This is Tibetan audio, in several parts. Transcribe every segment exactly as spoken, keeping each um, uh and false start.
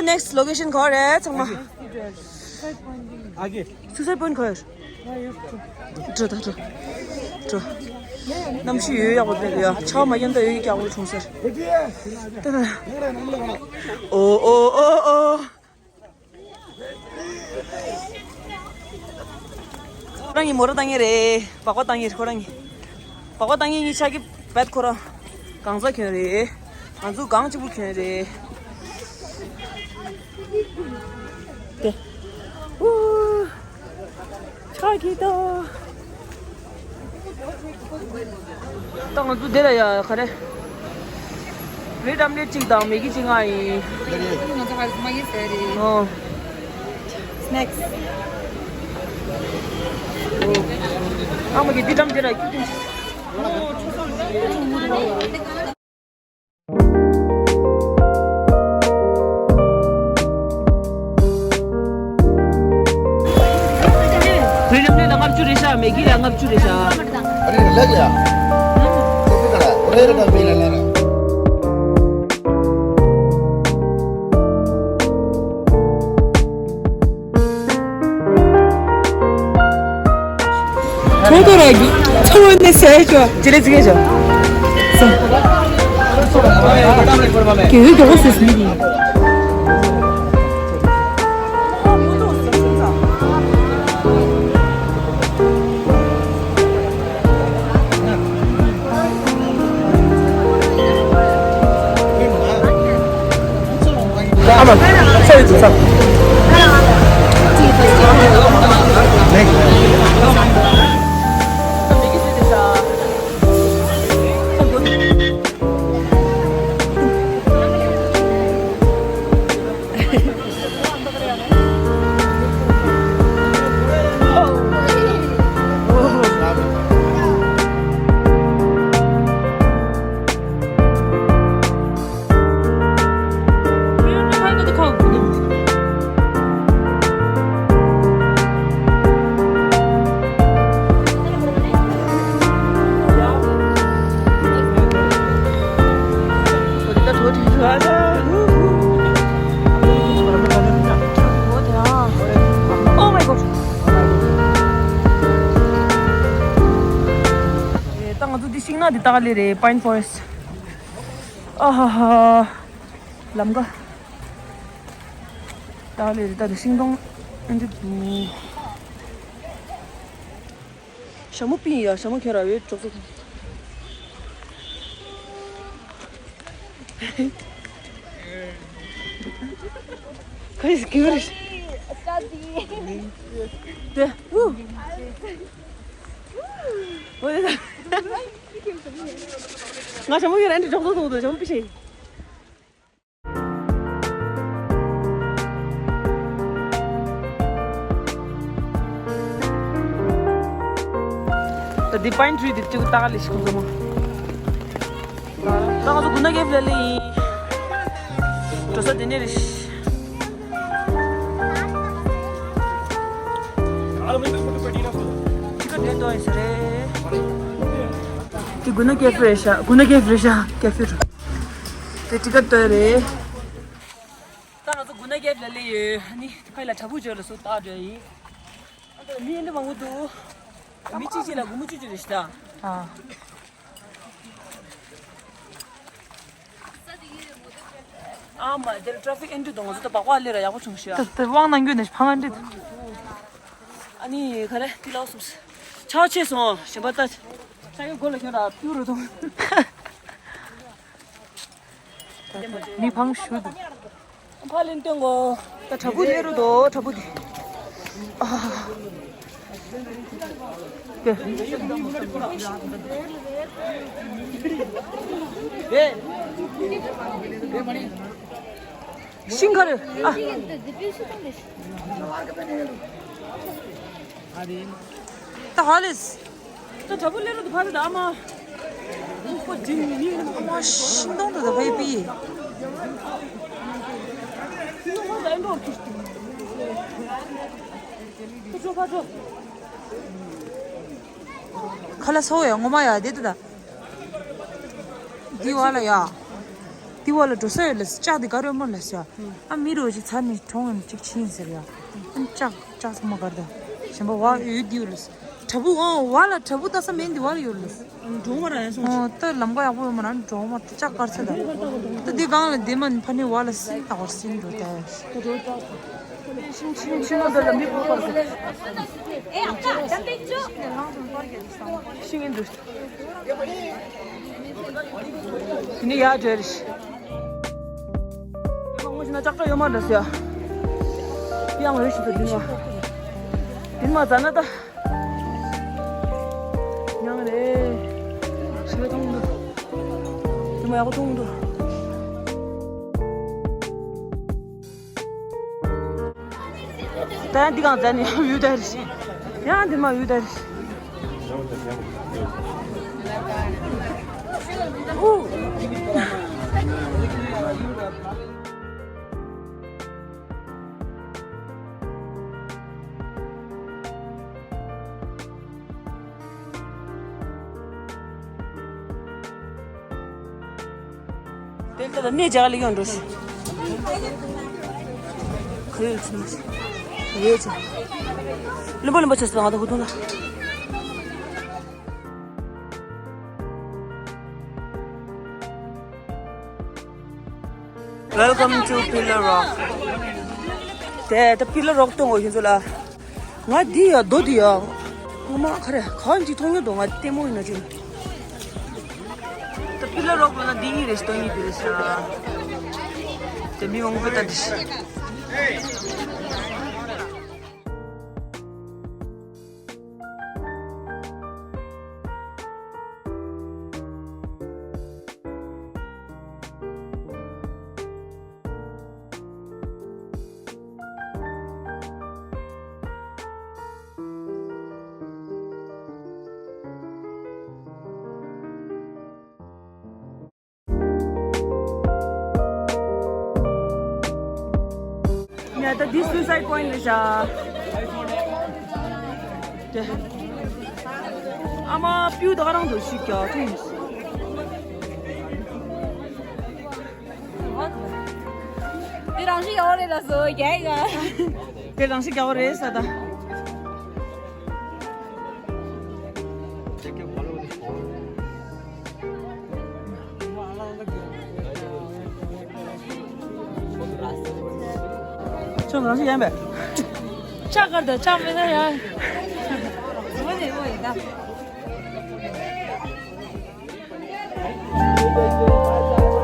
Next location ག་རེད་ཚང་མ། Suicide point ག་རེད། འགྲོ་ད་འགྲོ། འགྲོ། གནམ་གཤིས་ཡོད་ཡག་པོ་འདུག་ཡ། ཆར་པ་མ་བརྒྱབ་ད་ཡོད་ཡག་པོ་བྱུང་ཟེར། ཏེ་ད། ཨོ་ཨོ་ཨོ་ཨོ། ཁོ་རང་གིས་མོ་ཊ་བཏང་མཁན་རེད། སྦག་སྦག་བཏང་མཁན་རེད་ཁོ་རང་གིས། སྦག་སྦག་བཏང་མཁན་གཉིས་ཆ་གི་བད་ཁོ་རང་། གང་ཟག་གྱོན་རེད། ང་ཚོ་གང་གཅིག་པུ་གྱོན་རེད། དེ། ཨུ། ཆག་གི་ད། ད་ང་ཚོ་འདི་ལ་ཡ་ག་རེ། རེད་ཨམ་ལེ་གཅིག་དང་མེ་གི་གཅིག་ང་ཡིན། ང་ཚོ་ཧ་མ་གི་ཟེར་རེད། ཨོ། Snacks. ཨ་མ་གི་འདི་འགྲམ་དེ་ལ་ཁྱུག་ཁྱུག་བོད་རིགས་ལ་ལྔ་བཅུ་རེད་ཤག་མེ་གི་ལ་ལྔ་བཅུ་རེད་ཤག་ཨ་རེ་ལགས་ཡ། ཁོ་ཚོ་ག་ལ་རེ་རེ་ད་བེ་ལ་ལ་ར། ཐོ་ཐོ་ར་གི་ཚོ་བོ་ནི་སེ་ཆོ་ཅི་ལེ་ཙི་གེ་ཆོ། སེ། གེ་གེ་གོ་སེ་སི་མི་དི། Oh my god. ད་ང་ཚོ་འདི་ཤིང་ནགས་འདི་ལྟ་ག་ལེ་རེད། Pine Forest. ཨ་ཧ་ཧ། ལམ་ཀ་ལྟ་ག་ལེ་རེད། ད་རེ་ཤིང་སྡོང་ཨེ་འདྲ་འདུག་ཞྭ་མོ་པིན་ཡ། ཞྭ་མོ་ཁྱོད་ར་བའི་གྲོགས་ཚོ། ཁ་ཡིས་སྐྱུར་རེད། དེ་ཨུ། འོ་དེ་ད། ང་ཞྭ་མོ་ཁྱོད་ར་འདྲ་གྲོགས་ཚོ་དང་ཞྭ་མོ་པིན་ཞིག་ད་འདི་pine tree འདི་གཅིག་ལྟ་ག་ལེ་ཤི་ཁོང་ཚོ་མོ། ད་ང་ཚོ་གུ་ན་ཀེབ་ལ་ལེ་ཡིན། འགྲོ་ས་འདི་ནས་རེད། འདི་གུ་ན་ཀེབ་རེད་ཤག་གུ་ན་ཀེབ་རེད་ཤག་ཀེབ་རེད། དེ་ཊི་ཀེཊ་སྟོན་རེད། ད་ང་ཚོ་གུ་ན་ཀེབ་ལ་སླེབས་ཡོད། ཨ་ནི་ཕ་ཡི་ལ་བྲག་ཕུག་ཇོ་ལ་སུ་ལྟ་འགྲོ་ཡིན། ཨ་ད་མི་ཨེ་འདྲ་མང་པོ་འདུག་མི་གཅིག་གཅིག་ལ་སྒོར་མོ་བཅུ་བཅུ་རེད་ཤག་ད། ཨ་མ་དེར་ཊ་ཕིག་ཨེ་འདྲ་འདུག་ང་ཚོ་ད་སྦག་སྦག་སླེབས་ར་ཡག་པོ་བྱུང་ཤག་ད་ད་དབང་གནང་རྒྱུ་ནས་ཕ་ང་འདྲི་ད། ཨ་ནི་ག་རེ་དེ་ལ་སོང་། ཆར་ཆེ་སོང་། ཞེན་པ་ལྟ། ཆ་ཡོད་སྒོ་ལ་ཁྱོད་ར་ཕུ་རུ་དང་། མི་ཕང་ཞུ་འདུག་ཕ་ལན་སྟོན་གོ་ད་བྲག་ཕུག་ལེ་རུ་དོ་བྲག་ཕུག་དེ། ཨ། ཤིང་ཁ་རེ་ཨ། ད་ཧ་ལས། ད་དྲ་བུ་ལེ་རུ་དུ་ཕ་རུ་དྭ་མ། ཁོ་འདི་མི་ཨ་མ་ཤིང་སྡོང་དུ་ད་ཕ་ཡི་པི། ཕ་འགྲོ། ཁ་ལ་སོ་ཡ་ངོ་མ་ཡ་དེ་དུ་ད། འདི་བ་ལ་ཡ། དེ་བ་ལ་འགྲོ་ས་ཡོད་ལ་ལྕགས་དེ་ག་རེ་མ་ལ་ཤ། ཨ་མི་རོ་ཅིག་ཚར་ནས་གྲོང་ངམ་ཅིག་ཕྱིན་ཟེར་ཡ། ཨ་ལྕགས་ལྕགས་ཚང་མ་གར་ད། གཞན་པ་བ་ཡོད་དེ་ལ། དྲ་འབུ་ཨང་བ་ལ་དྲ་འབུ་ལྟ་ས་མེད་འདི་བ་ལ་ཡོད་ལ། འགྲོ་མ་ར་ཡ་སོང་། ཨོ་ད་ལམ་ཀ་ཡག་པོ་ཡོད་མ་ར་འགྲོ་མ་ལྕགས་གར་ཚད་ད། ད་འདི་གང་ལ་འདི་མ་ཕ་ནི་བ་ལ་སིན་ད་བར་སིན་འགྲོ་ད། ཤིང་ཤིང་ཤིང་མ་འདི་ལ་མི་བུ་པར་གི། ཤིང་ཡིན་འདུག་དེ་ནས་ཡར་འགྲོ་རེད། དེ་མ་ངོ་ཤེས་ན་ལྕགས་སྒྲ་ཡོད་མ་རེད་ཟེར་ཡ། ཡང་འོས་ཤིག་ཏུ་དེ་མ། དེ་མ་ཛ་ན་ད། ཡང་རེད། ཞི་བ་གཏོང་འདུག་དེ་མ་ཡག་པོ་གཏོང་འདུག་ད་ཡང་འདི་གང་ཟ་ནས་ཡང་ཡུལ་དར་ཞིང་། ཡང་འདི་མ་ཡུལ་དར་ཞིང་། ཨུ། དེ་ལྟར་གནས་རྒྱ་གར་ལ་ཡོང་འགྲོ་ཞིག་ཁུལ་ཚུན་ཡོད་ཅིང་། ལུམ་པ་ལུམ་པ་ཆེ་སོང་ང་ད་ཧུ་ཐུང་ལ། Welcome to Pillar Rock. དེ་ད་Pillar Rock སྟོན་དགོས་ཁྱེད་ཚོ་ལ། ང་འདི་ཡ་རྡོ་འདི་ཡ། ངོ་མ་ག་རེ་གང་ཅིག་མཐོང་ཡོད་འདུག་ང་ལྟད་མོ་ཡིན་ན་ཅིག་ད་Pillar Rock ལ་ན་འདི་གཉིས་རེད་ཤི་སྟོན་གཉིས་འདི་རེད་ཤི། དེ་མི་མང་པོས་ལྟ་འདི་ཤི། ཡ་ད་འདི་Suicide Point རེད་ཤག་དེ། ཨ་མ་པིའུ་ད་ག་རང་དུ་ཤི་ཀྱག་དེ་རང་ཤི་ཡོད་རེད་ལ་སོ་རྒྱ་ཡིག་དེ་རང་ཤི་རྒྱ་བོ་རེད་ས་ད། ཁྱོད་རང་ཤི་ཡན་པས། ལྕགས་དཀར་དང་ལྕགས་མེད་ན་ཡང་།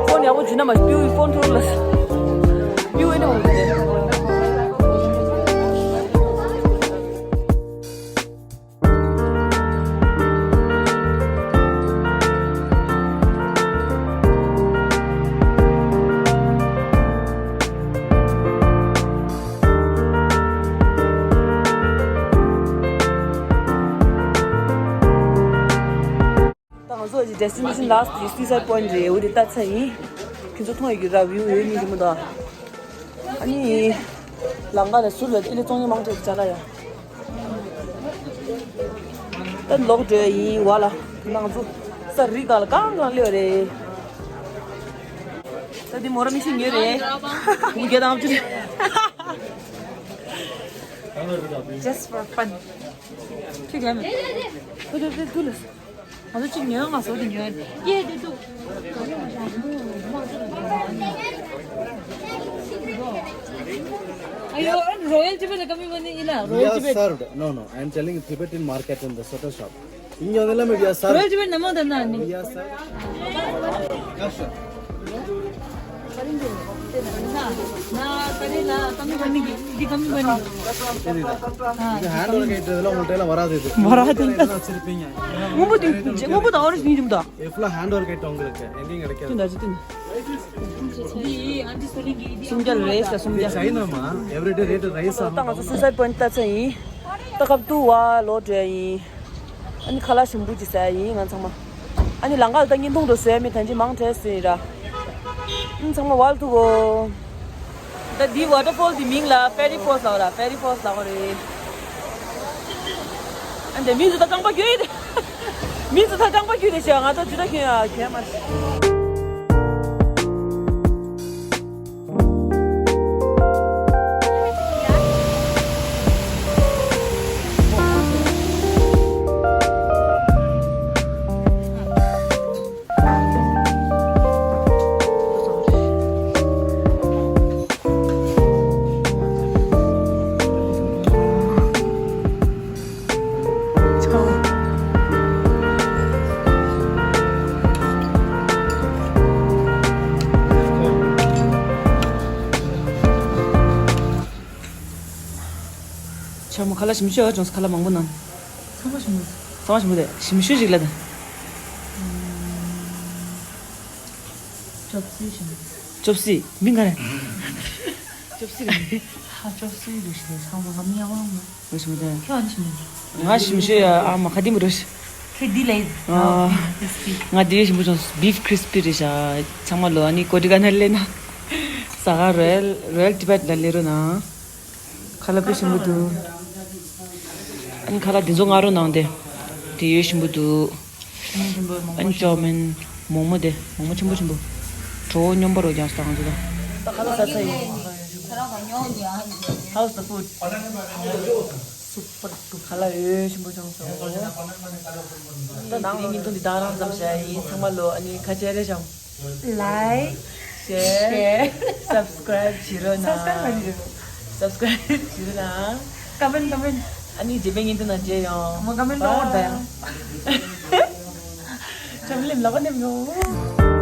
ཕོན་ཡག་པོ་བྱུང་ན་མ་སྤིའུ་ཡི་ཕོན་འཐོར་ལ། སྤིའུ་ཨེ་ནི་འོང་གི་རེད། ད་ང་ཚོ་ཀྱི་destination last གི་Suicide Point རེད། འོ་དེ་ལྟ་ཚར་ཡིན། ཁྱེད་ཚོ་མཐོང་ཡོད་ཀྱི་ར། view ཡོད་ཉིད་ཀྱི་མི་འདུག་ཨ་ནི་ལམ་ཁ་ལ་ཟུར་ལ་ཏི་ལི་བཙོང་ཉེ་མང་དྲགས་ཀྱི་ཅ་ལག་ཡ། ད་ལོག་འགྲོ་ཡིན་བ་ལ། ང་ཚོ་ས་རི་སྒང་ལ་གང་གང་སླེབས་རེད། ད་འདི་མོ་ར་མི་ཤེས་ཉོས་རེད། མི་བརྒྱ་དང་ལྔ་བཅུ་རེད། Just for fun. ཁྱོད་རྒན་མེད། ཁོ་ཚོ་དེ་དུ་ལ། ང་ཚོ་གཅིག་ཉོས། ང་ཚོ་དེ་ཉོས། ཡེ་དེ་དུ། Are you in Royal Tibet coming one in Royal Tibet? We are served. No, no. I am telling you, Tibetan market in the Soto shop. இங்க வந்து எல்லாம் we are served. Royal Tibet நம்ம தான். We are served. இது hand work item, இதெல்லாம் உங்கள்கிட்ட எல்லாம் வராது. இது வராது. எல்லாம் வச்சிருப்பீங்க. Ngumbu di, ngumbu da orange ni dum da. இது ஃபுல்லா ஹேண்ட் ஒர்க் ஐட்டம். உங்களுக்கு எங்கேயும் கிடைக்காது. Tinda, tinda. Sumjal res la sumjal. இது சைனாமா? எவ்ரிடே ரேட் ரைஸ் ஆகும். Suicide Point ལྟ་ཚར་ཡིན། ད་ཁབ་ཏུ་བ་ལོག་འགྲོ་ཡིན། ཨ་ནི་ཁ་ལག་ཞིམ་པོ་ཅིག་ཟ་ཡ་ཡིན་ང་ཚང་མ། ཨ་ནི་ལམ་ཁ་ལ་ད་བརྙན་ཐུང་འདྲ་བཟོ་ཡ་མི་ཐམས་ཅད་མང་དྲགས་སོང་ཡིན་ར། ཨ་ནི་ཚང་མ་ཝལ་ཐུག་གོ། ད་འདི་ཝ་ཊར་ཕོལ་འདི་མིང་ལ་ཕེ་རི་ཕོལ་ཟེར་བ་ར། ཕེ་རི་ཕོལ་ཟེར་བ་རེད། ཨ་འདི་མི་ཚོ་ད་རྐང་པ་རྒྱུག་ཡི་རེད། མི་ཚོ་ད་རྐང་པ་རྒྱུག་རེད་ཤག་ང་ཚོ་ཇུ་ད་ཁྱོད་ཡ་ཁྱོད་མ་རེད། ཨ་མ་ཁ་ལག་ཞིམ་ཤོས་ཡོད་བྱུང་སོང་། ཁ་ལག་མང་པོ་ནང་། ཚང་མ་ཞིམ་པོ། ཚང་མ་ཞིམ་པོ་དེ་ཞིམ་ཤོས་ཅིག་ལ་དང་། ཅོབ་སི་ཞིམ། ཅོབ་སི་མིང་ག་རེ། ཅོབ་སི་རེད། ཧ་ཅོབ་སི་རེད་ཞེས་ཚང་མ་ང་མི་ཡག་པོ་མ། ང་ཞིམ་པོ་དེ། ཁྱོད་ཨ་ནི་ཞིམ་པོ། ང་ཞིམ་ཤོས་ཡ་ཨ་མ་ཁ་དི་མི་རུ་ཤི། ཁྱོད་འདི་ལས། ཨ། ང་དེ་ཞིམ་པོ་བྱུང་། བིབ་ཁྲིས་པི་རེད་ཤག་ཚང་མ་ལོ་ཨ་ནི་ཀོ་ཏི་ག་ན་ལེ་ན། ཟ་ག་རོ་ཡལ་རོ་ཡལ་ཏི་བེད་ལ་ལེ་རུ་ན། ཁ་ལག་དཔེ་ཞིམ་པོ་འདུག་ཨ་ནི་ཁ་ལག་འདི་ཚོ་ང་རོ་ནང་དེ། དེ་ཡོད་ཞིམ་པོ་འདུག་ཨ་ནི་ཅོ་མིན། མོག་མོག་དེ་མོག་མོག་ཆེན་པོ་ཆེན་པོ། གྲོ་བོ་སྙོམས་པ་རོ་རྒྱག་སྟངས་ང་ཚོ་དང་། ད་ཁ་ལག་ཟ་ཚར་ཡོད། How's the food? Super. ཁ་ལག་ཡོད་ཞིམ་པོ་བྱུང་སོང་། ད་ནང་ལོགས་ཉིན་ཐོ་འདི་དག་རང་ཙམ་བྱས་ཡིན། ཚང་མ་ལོ་ཨ་ནི་ཁ་ཆེ་རེ་ཞང་། Like, share, subscribe བྱེད་རོགས་གནང་། Subscribe བྱེད་རོགས་གནང་། Subscribe བྱེད་རོགས་གནང་། Comment, comment. ཨ་ནི་རྗེས་མའི་ཉིན་ཐོ་ནང་མཇལ་ཡོང་། ཨ་མ་comment གཏོང་བར་ད་ཡང་། ཁྲམ་ལེམ་ལག་པ་ནེམ་ཡོང་།